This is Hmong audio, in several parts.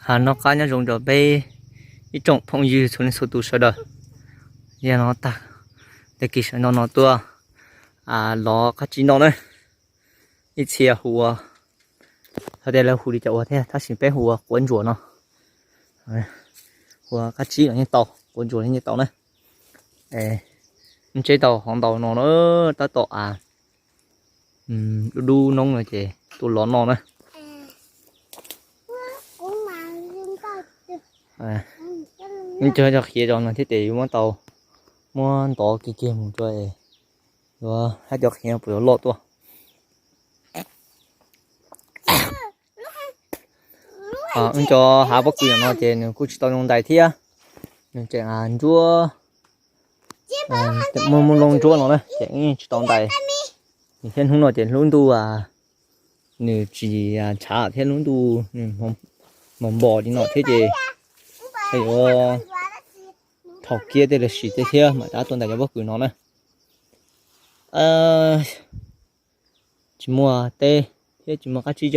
Noj qab nyob zoo rau peb ib tsoom phooj ywg txhua leej txhua tus sawv daws. Yog no tag, tag kis sawv ntxov no tuaj lov qab tsib noj na. Ib txhia hu ua, txhob tias lawv hu li cas ua thiab, tab sis peb hu ua quav ntsuas no. Hu ua qab tsib los yeej tau, quav ntsuas los yeej tau na. Tseb tau hov ntau no na, tab tom dub dub noob no ces tuaj lov noj na. Ib co cov qhiav zos no thiab ces yuav muab tau, muab ntov kiag kiag mus rau, yuav hab cov qhiav no puas yuav loj tuaj. Wb cov hav pob kws no ces nws kuj tsis tau zoo ntais thiab, nws tseem ntsuab, muaj muaj loo ntsuab no na ces tsis tau ntais. Nws thiab hnub no ces lub ntuj nws tsis ntshav thiab lub ntuj nws mos npos li no thiab ces yuav thaum kiab tej los sis tej thiab mam rov tuaj ntais cov pob kws no na. Tsis muaj teb thiab tsis muaj qab tsib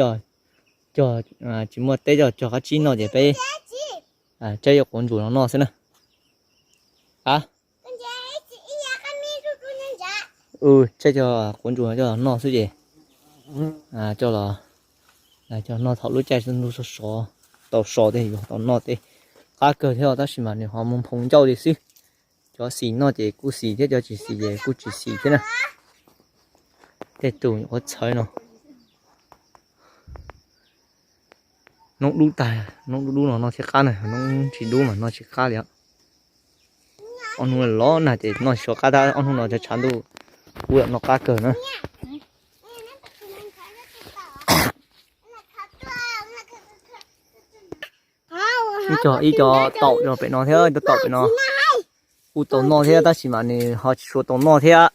cog, tsis muaj teb cog cog qab tsib noj ces peb tseb cov quav ntsuas no noj xwb na. A, tseb cov quav ntsuas coj los noj xwb ces coj los, coj noj thaum lub caij ntuj sov sov, tau so tej yus tau noj tej. Qab kawg thiab tab sis mas nws ho muaj nphoo ncauj li xwb. Cov xis noj ces kuj xis thiab, cov tsis xis ces kuj tsis xis thiab na. Tej tus nyuam qhuav txhawv no. Noob dub tag, noob dub dub no noj thiaj qab na, noob tsis dub mas noj tsis qab li os. Ob hnub los nag ces noj tsis tshua qab tab, ob hnub no tshav ntuj kub lawm noj qab kawg na. Ib co, ib co taum rau pem no thiab, ib co taum pem no kuj tau noj thiab tab sis mas nws ho tsis tshua tau noj thiab.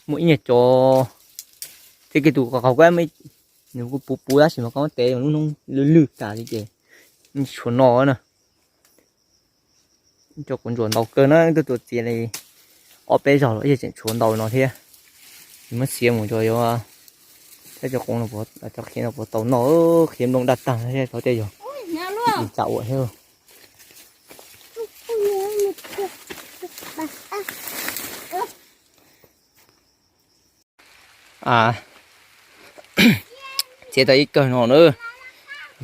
Muaj ib nyuag cov thiab, kiag tus qaug qaug kuj, nws kuj puv puv tab sis mas koj muab tev lub hnub lwj lwj tas li ces tsis tshua noj na. Cov quav ntsuas ntau kawg na, twb tuaj txiav li ob peb zaug los yeej tseem tshuav ntau no thiab. Muab txiav mus tso yuav, thiab cov quav no, cov qhiav no puas tau noj, qhiav nplooj daj tag thiab, txhob tias yog li cas ua thiab. Txiav tau ib kawg no na,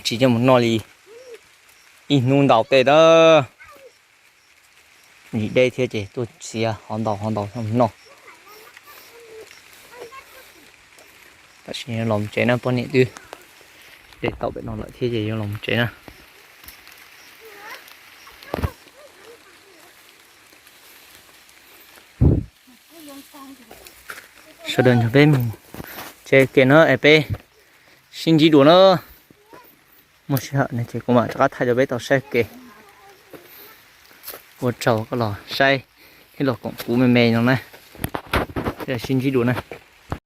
tsis coj mus noj li ib hnub ntau tej na. Nim deb thiab ces tuaj txiav hov ntau hov ntau coj mus noj. Tam sim no los tsev na, poj niam twb de tau pem no lawm thiab ces yuav los tsev na. Sawv daws nrog peb mus tsev ke na es peb sib ntsib dua na. Muaj sij hawm no ces kuv mam rov qab thaij rau peb tau saib ke. Ua tsaug koj los saib thiab los koom kuv me me no na. Sib ntsib dua na.